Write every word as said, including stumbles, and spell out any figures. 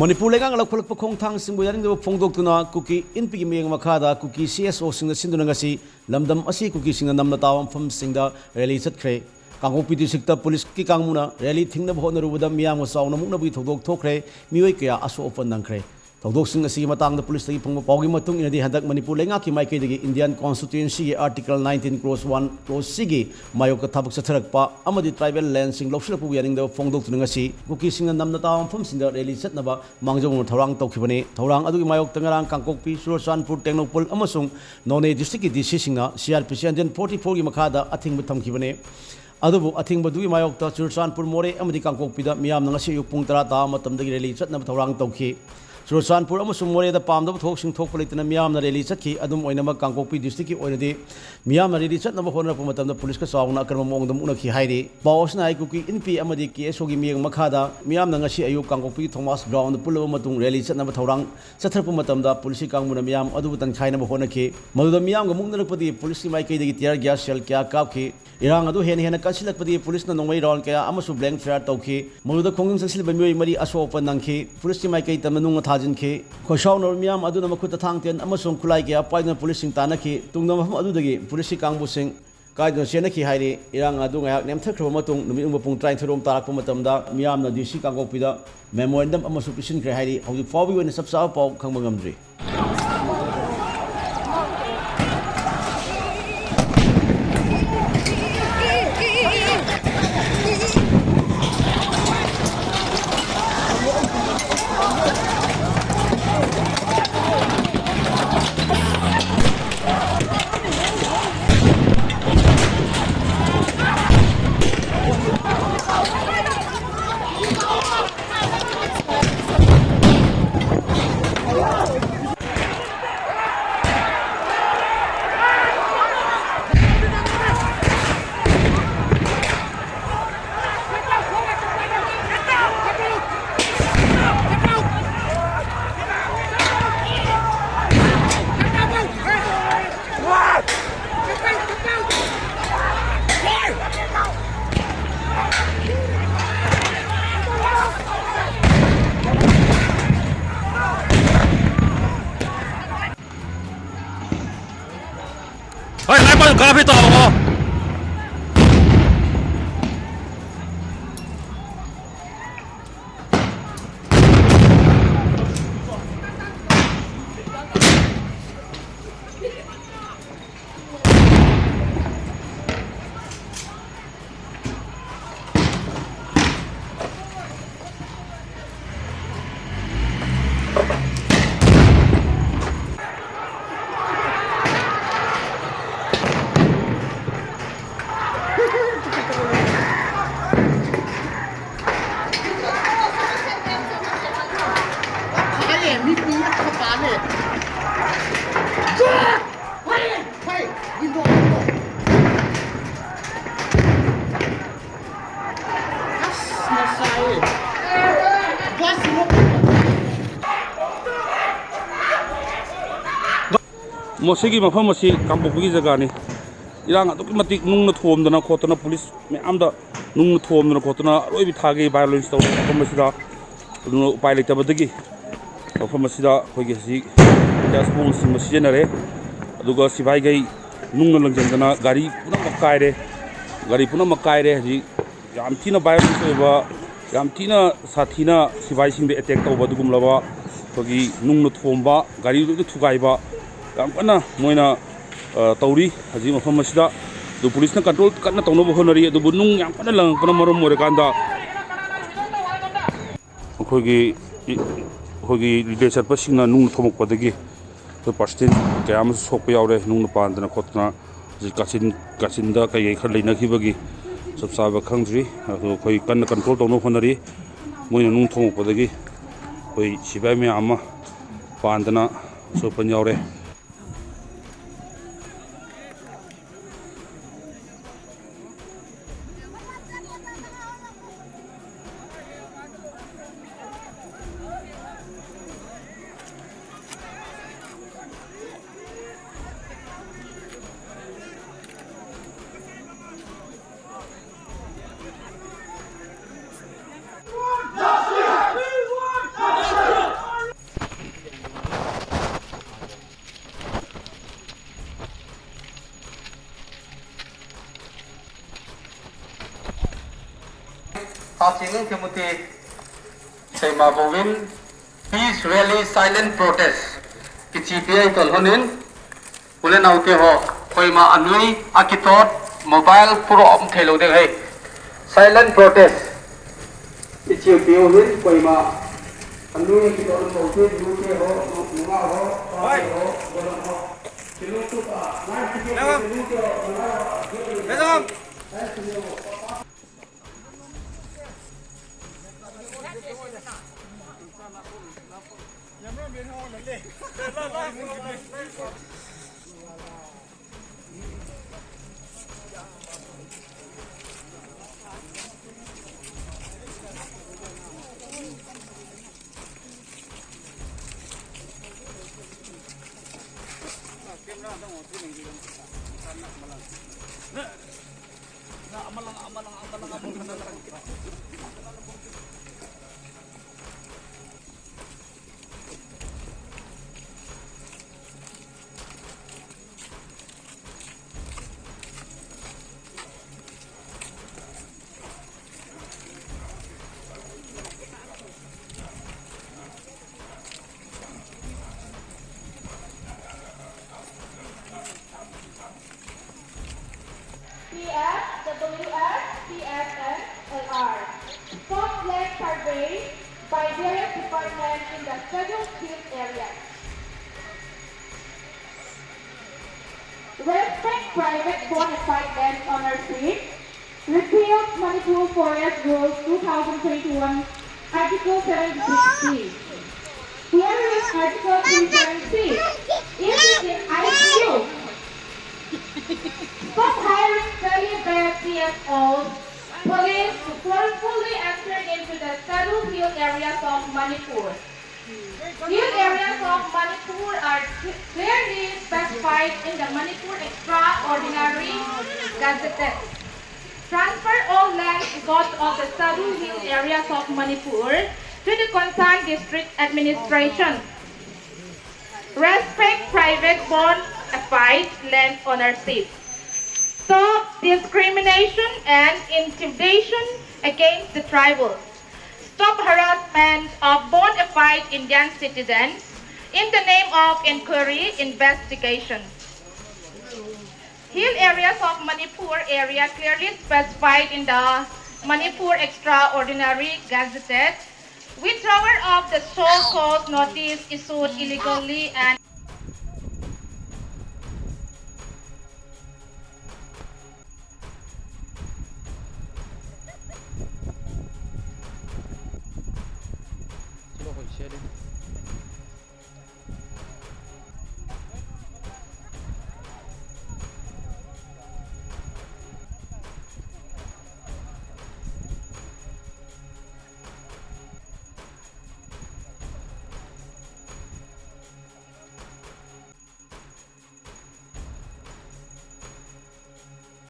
ꯃꯅꯤꯄꯨꯔ ꯂꯩꯉꯥꯛꯅ ꯂꯧꯈꯠꯂꯛꯄ ꯈꯣꯡꯊꯥꯡꯁꯤꯡꯕꯨ ꯌꯥꯅꯤꯡꯗꯕ ꯐꯣꯡꯗꯣꯛꯇꯨꯅ ꯀꯨꯀꯤ ꯏꯟꯄꯤꯒꯤ ꯃꯤꯠꯌꯦꯡ ꯃꯈꯥꯗ ꯀꯨꯀꯤ ꯁꯤ ꯑꯦꯁ ꯑꯣꯁꯤꯡꯅ ꯁꯤꯟꯗꯨꯅ ꯉꯁꯤ ꯂꯝꯗꯝ ꯑꯁꯤ ꯀꯨꯀꯤꯁꯤꯡꯅ ꯅꯝꯅ ꯇꯥꯕ ꯃꯐꯝꯁꯤꯡꯗ ꯔꯦꯂꯤ ꯆꯠꯈ꯭ꯔꯦ꯫ ꯀꯥꯡꯄꯣꯛꯄꯤ ꯗꯤꯁꯇ꯭ꯔꯤꯛꯇ ꯄꯨꯂꯤꯁꯀꯤ ꯀꯥꯡꯕꯨꯅ ꯔꯦꯂꯤ ꯊꯤꯡꯅꯕ ꯍꯣꯠꯅꯔꯨꯕꯗ ꯃꯤꯌꯥꯝꯒ ꯆꯥꯎꯅ ꯃꯨꯛꯅꯕꯒꯤ ꯊꯧꯗꯣꯛ ꯊꯣꯛꯈ꯭ꯔꯦ꯫ ꯃꯤꯑꯣꯏ ꯀꯌꯥ ꯑꯁꯣꯛ ꯑꯄꯟ ꯅꯪꯈ꯭ꯔꯦ꯫ ꯊꯧꯗꯣꯛꯁꯤꯡ ꯑꯁꯤꯒꯤ ꯃꯇꯥꯡꯗ ꯄꯨꯂꯤꯁꯇꯒꯤ ꯐꯪꯕ ꯄꯥꯎꯒꯤ ꯃꯇꯨꯡ ꯏꯟꯅꯗꯤ, ꯍꯟꯗꯛ ꯃꯅꯤꯄꯨꯔ ꯂꯩꯉꯥꯛꯀꯤ ꯃꯥꯏꯀꯩꯗꯒꯤ ꯏꯟꯗꯤꯌꯥꯟ ꯀꯣꯟꯁꯇꯤꯇ꯭ꯌꯨꯁꯟꯒꯤ article nineteen clause one clause ꯁꯤꯒꯤ ꯃꯥꯌꯣꯛꯇ ꯊꯕꯛ ꯆꯠꯊꯔꯛꯄ ꯑꯃꯗꯤ ꯇ꯭ꯔꯥꯏꯕꯦꯜ ꯂꯦꯟꯁꯤꯡ ꯂꯧꯁꯤꯜꯂꯛꯄꯕꯨ ꯌꯥꯅꯤꯡꯗꯕ ꯐꯣꯡꯗꯣꯛꯇꯨꯅ ꯉꯁꯤ ꯀꯨꯀꯤꯁꯤꯡꯅ ꯅꯝꯅ ꯇꯥꯕ ꯃꯐꯝꯁꯤꯡꯗ ꯔꯦꯂꯤ ꯆꯠꯅꯕ ꯃꯥꯡꯖꯧꯅꯅ ꯊꯧꯔꯥꯡ ꯇꯧꯈꯤꯕꯅꯤ꯫ ꯊꯧꯔꯥꯡ ꯑꯗꯨꯒꯤ ꯃꯥꯌꯣꯛꯇ ꯉꯔꯥꯡ ꯀꯥꯡꯄꯣꯛꯄꯤ, ꯆꯨꯔꯆꯥꯟꯄꯨꯔ, ꯇꯦꯡꯅꯧꯄꯜ ꯑꯃꯁꯨꯡ ꯅꯣꯅꯦ ꯗꯤꯁꯇ꯭ꯔꯤꯛꯀꯤ ꯗꯤ ꯁꯤꯁꯤꯡꯅ ꯁꯤ ꯑꯥꯔ ꯄꯤ ꯁꯤ ꯑꯟꯗꯦꯟ ꯐꯣꯔꯇꯤ ꯐꯣꯔꯒꯤ ꯃꯈꯥꯗ ꯑꯊꯤꯡꯕ ꯊꯝꯈꯤꯕꯅꯤ꯫ ꯑꯗꯨꯕꯨ ꯑꯊꯤꯡꯕꯗꯨꯒꯤ ꯃꯥꯌꯣꯛꯇ ꯆꯨꯔꯆꯥꯟꯄꯨꯔ, ꯃꯣꯔꯦ ꯑꯃꯗꯤ ꯀꯥꯡꯄꯣꯛꯄꯤꯗ ꯃꯤꯌꯥꯝꯅ ꯉꯁꯤ ꯑꯌꯨꯛ ꯄꯨꯡ ꯇꯔꯥ ꯇꯥꯕ ꯃꯇꯝꯗꯒꯤ ꯔꯦꯂꯤ ꯆꯠꯅꯕ ꯊꯧꯔꯥꯡ ꯇꯧꯈꯤ꯫ ꯆꯨꯔꯆꯥꯟꯄꯨꯔ ꯑꯃꯁꯨꯡ ꯃꯣꯔꯦꯗ ꯄꯥꯝꯗꯕ ꯊꯧꯗꯣꯛꯁꯤꯡ ꯊꯣꯛꯄ ꯂꯩꯇꯅ ꯃꯤꯌꯥꯝꯅ ꯔꯦꯂꯤ ꯆꯠꯈꯤ꯫ ꯑꯗꯨꯝ ꯑꯣꯏꯅꯃꯛ, ꯀꯥꯡꯄꯣꯛꯄꯤ ꯗꯤꯁꯇ꯭ꯔꯤꯛꯀꯤ ꯑꯣꯏꯅꯗꯤ ꯃꯤꯌꯥꯝꯅ ꯔꯦꯂꯤ ꯆꯠꯅꯕ ꯍꯣꯠꯅꯔꯛꯄ ꯃꯇꯝꯗ ꯄꯨꯂꯤꯁꯀ ꯆꯥꯎꯅ ꯑꯀꯟꯕ ꯃꯑꯣꯡꯗ ꯃꯨꯛꯅꯈꯤ ꯍꯥꯏꯔꯤ꯫ ꯄꯥꯎ ꯑꯁꯤꯅ ꯍꯥꯏ, ꯀꯨꯀꯤ ꯏꯟꯄꯤ ꯑꯃꯗꯤ ꯀꯦ ꯑꯦꯁ ꯑꯣꯒꯤ ꯃꯤꯠꯌꯦꯡ ꯃꯈꯥꯗ ꯃꯤꯌꯥꯝꯅ ꯉꯁꯤ ꯑꯌꯨꯛ ꯀꯥꯡꯄꯣꯛꯄꯤꯒꯤ ꯊꯣꯃꯥꯁ ꯒ꯭ꯔꯥꯎꯟꯗ ꯄꯨꯜꯂꯕ ꯃꯇꯨꯡ ꯔꯦꯂꯤ ꯆꯠꯅꯕ ꯊꯧꯔꯥꯡ ꯆꯠꯊꯔꯛꯄ ꯃꯇꯝꯗ ꯄꯨꯂꯤꯁꯀꯤ ꯀꯥꯡꯕꯨꯅ ꯃꯤꯌꯥꯝ ꯑꯗꯨꯕꯨ ꯇꯟꯈꯥꯏꯅꯕ ꯍꯣꯠꯅꯈꯤ꯫ ꯃꯗꯨꯗ ꯃꯤꯌꯥꯝꯒ ꯃꯨꯛꯅꯔꯛꯄꯗꯒꯤ ꯄꯨꯂꯤꯁꯀꯤ ꯃꯥꯏꯀꯩꯗꯒꯤ ꯇꯤꯌꯔ ꯒ꯭ꯌꯥꯁ ꯁꯦꯜ ꯀꯌꯥ ꯀꯥꯞꯈꯤ꯫ ꯏꯔꯥꯡ ꯑꯗꯨ ꯍꯦꯟꯅ ꯍꯦꯟꯅ ꯀꯟꯁꯤꯜꯂꯛꯄꯗꯒꯤ ꯄꯨꯂꯤꯁꯅ ꯅꯣꯡꯃꯩ ꯔꯥꯎꯟ ꯀꯌꯥ ꯑꯃꯁꯨ ꯕ꯭ꯂꯦꯡ ꯐꯌꯥꯔ ꯇꯧꯈꯤ꯫ ꯃꯗꯨꯗ ꯈꯣꯡꯖꯪ ꯆꯪꯁꯤꯜꯂꯤꯕ ꯃꯤꯑꯣꯏ ꯃꯔꯤ ꯑꯁꯣꯛ ꯑꯄꯟ ꯅꯪꯈꯤ꯫ ꯄꯨꯂꯤꯁꯀꯤ ꯃꯥꯏꯀꯩ ꯇꯝꯅ ꯅꯨꯡꯅ ꯊꯥꯖꯤꯟꯈꯤ꯫ ꯈꯣꯏꯁꯥꯎꯅꯔꯕ ꯃꯤꯌꯥꯝ ꯑꯗꯨꯅ ꯃꯈꯨꯠꯇ ꯊꯥꯡ ꯇꯦꯟ ꯑꯃꯁꯨꯡ ꯈꯨꯠꯂꯥꯏ ꯀꯌꯥ ꯄꯥꯏꯗꯨꯅ ꯄꯨꯂꯤꯁꯁꯤꯡ ꯇꯥꯟꯅꯈꯤ꯫ ꯇꯨꯡꯗ ꯃꯐꯝ ꯑꯗꯨꯗꯒꯤ ꯄꯨꯂꯤꯁꯀꯤ ꯀꯥꯡꯕꯨꯁꯤꯡ ꯀꯥꯏꯗꯨꯅ ꯆꯦꯟꯅꯈꯤ ꯍꯥꯏꯔꯤ꯫ ꯏꯔꯥꯡ ꯑꯗꯨ ꯉꯥꯏꯍꯥꯛ ꯅꯦꯝꯊꯈ꯭ꯔꯕ ꯃꯇꯨꯡ, ꯅꯨꯃꯤꯠ ꯌꯨꯡꯕ ꯄꯨꯡ ꯇꯔꯥꯅꯤꯊꯣꯏ ꯔꯣꯝ ꯇꯥꯔꯛꯄ ꯃꯇꯝꯗ ꯃꯤꯌꯥꯝꯅ ꯗꯤ ꯁꯤ ꯀꯥꯡꯄꯣꯛꯄꯤꯗ ꯃꯦꯃꯣꯔꯦꯟꯗꯝ ꯑꯃꯁꯨ ꯄꯤꯁꯤꯟꯈ꯭ꯔꯦ ꯍꯥꯏꯔꯤ꯫ ꯍꯧꯖꯤꯛ ꯐꯥꯎꯕꯒꯤ ꯑꯣꯏꯅ ꯆꯞ ꯆꯥꯕ ꯄꯥꯎ ꯈꯪꯕ ꯉꯝꯗ꯭ꯔꯤ꯫ ꯈꯔ ꯐꯤ ꯇꯥꯎꯑꯣ꯫ ꯃꯁꯤꯒꯤ ꯃꯐꯝ ꯑꯁꯤ ꯀꯥꯡꯄꯣꯛꯄꯤꯒꯤ ꯖꯒꯥꯅꯤ꯫ ꯏꯔꯥꯡ ꯑꯗꯨꯛꯀꯤ ꯃꯇꯤꯛ ꯅꯨꯡꯅ ꯊꯣꯝꯗꯅ ꯈꯣꯠꯇꯅ, ꯄꯨꯂꯤꯁ ꯃꯌꯥꯝꯗ ꯅꯨꯡꯅ ꯊꯣꯝꯗꯅ ꯈꯣꯠꯇꯅ ꯑꯔꯣꯏꯕꯤ ꯊꯥꯒꯤ violence ꯇꯧꯔꯤꯕ ꯃꯐꯝ ꯑꯁꯤꯗ꯫ ꯑꯗꯨꯅ ꯎꯄꯥꯏ ꯂꯩꯇꯕꯗꯒꯤ ꯃꯐꯝ ꯑꯁꯤꯗ ꯑꯩꯈꯣꯏꯒꯤ ꯍꯧꯖꯤꯛ gas ballꯁꯤꯡ ꯑꯃ ꯁꯤꯖꯤꯟꯅꯔꯦ꯫ ꯑꯗꯨꯒ ꯁꯤꯐꯥꯏꯈꯩ ꯅꯨꯡꯅ ꯂꯪꯁꯤꯟꯗꯅ ꯒꯥꯔꯤ ꯄꯨꯝꯅꯃꯛ ꯀꯥꯏꯔꯦ꯫ ꯒꯥꯔꯤ ꯄꯨꯝꯅꯃꯛ ꯀꯥꯏꯔꯦ꯫ ꯍꯧꯖꯤꯛ ꯌꯥꯝ ꯊꯤꯅ violence ꯑꯣꯏꯕ, ꯌꯥꯝ ꯊꯤꯅ ꯁꯥꯊꯤꯅ ꯁꯤꯐꯥꯏꯁꯤꯡꯗ attack ꯇꯧꯕ ꯑꯗꯨꯒꯨꯝꯂꯕ ꯑꯩꯈꯣꯏꯒꯤ ꯅꯨꯡꯅ ꯊꯣꯝꯕ, ꯒꯥꯔꯤ ꯂꯣꯏꯅ ꯊꯨꯒꯥꯏꯕ ꯌꯥꯝ ꯀꯟꯅ ꯃꯣꯏꯅ, ꯑ, ꯇꯧꯔꯤ ꯍꯧꯖꯤꯛ ꯃꯐꯝ ꯑꯁꯤꯗ꯫ ꯑꯗꯨ ꯄꯨꯂꯤꯁꯅ control ꯀꯟꯅ ꯇꯧꯅꯕ ꯍꯣꯠꯅꯔꯤ, ꯑꯗꯨꯕꯨ ꯅꯨꯡ ꯌꯥꯝ ꯀꯟꯅ ꯂꯪꯉꯛꯄꯅ ꯃꯔꯝ ꯑꯣꯏꯔꯀꯥꯟꯗ ꯑꯩꯈꯣꯏꯒꯤ, ꯑꯩꯈꯣꯏꯒꯤ relay ꯆꯠꯄꯁꯤꯡꯅ ꯅꯨꯡ ꯊꯣꯝꯃꯛꯄꯗꯒꯤ ꯑꯩꯈꯣꯏ personnel ꯀꯌꯥ ꯑꯃꯁꯨ ꯁꯣꯛꯄ ꯌꯥꯎꯔꯦ꯫ ꯅꯨꯡꯅ ꯄꯥꯟꯗꯅ ꯈꯣꯠꯇꯅ ꯍꯧꯖꯤꯛ ꯀꯥꯆꯤꯟ, ꯀꯥꯆꯤꯟꯗ ꯀꯩꯀꯩ ꯈꯔ ꯂꯩꯅꯈꯤꯕꯒꯤ ꯆꯞ ꯆꯥꯕ ꯈꯪꯗ꯭ꯔꯤ꯫ ꯑꯗꯣ ꯑꯩꯈꯣꯏ ꯀꯟꯅ control ꯇꯧꯅꯕ ꯍꯣꯠꯅꯔꯤ꯫ ꯃꯣꯏꯅ ꯅꯨꯡ ꯊꯣꯝꯃꯛꯄꯗꯒꯤ ꯑꯩꯈꯣꯏ ꯁꯤꯐꯥꯏ ꯃꯌꯥꯝ ꯑꯃ ꯄꯥꯟꯗꯅ ꯑꯁꯣꯛ ꯑꯄꯟ ꯌꯥꯎꯔꯦ꯫ Singing Timothy, Seima Bovin, Peace Rally Silent Protest, kichi pi ai tol honin, Ule naute ho, koima anui akitot mobile puro om thei lo ding hei. Silent protest. Ichiu piu hin koima anui akitot lo ding nute ho, nunga ho, pa ho, golam ho. Kilu tu pa, nai kilu tu ho, nunga ho. P F, W F, P F, and L R. Soft land survey by various departments in the Scheduled Hills area. Respect private bona fide land ownership. Repeal Manipur Forest Rules two thousand twenty-one, Article seventy-six C. Here is Article twenty-seven C. It is in I P U. Stop hiring fairly paid C S Os, police who forcefully enter into the Scheduled Hill areas of Manipur. Hill areas of Manipur are cl- clearly specified in the Manipur Extraordinary Gazette. Transfer all land records of the Scheduled Hill areas of Manipur to the concerned district administration. Respect private bona fide land ownership. Stop discrimination and intimidation against the tribals. Stop harassment of bona fide Indian citizens in the name of inquiry investigation. Hill areas of Manipur area clearly specified in the Manipur Extraordinary Gazette. Withdrawal of the show cause notice issued illegally and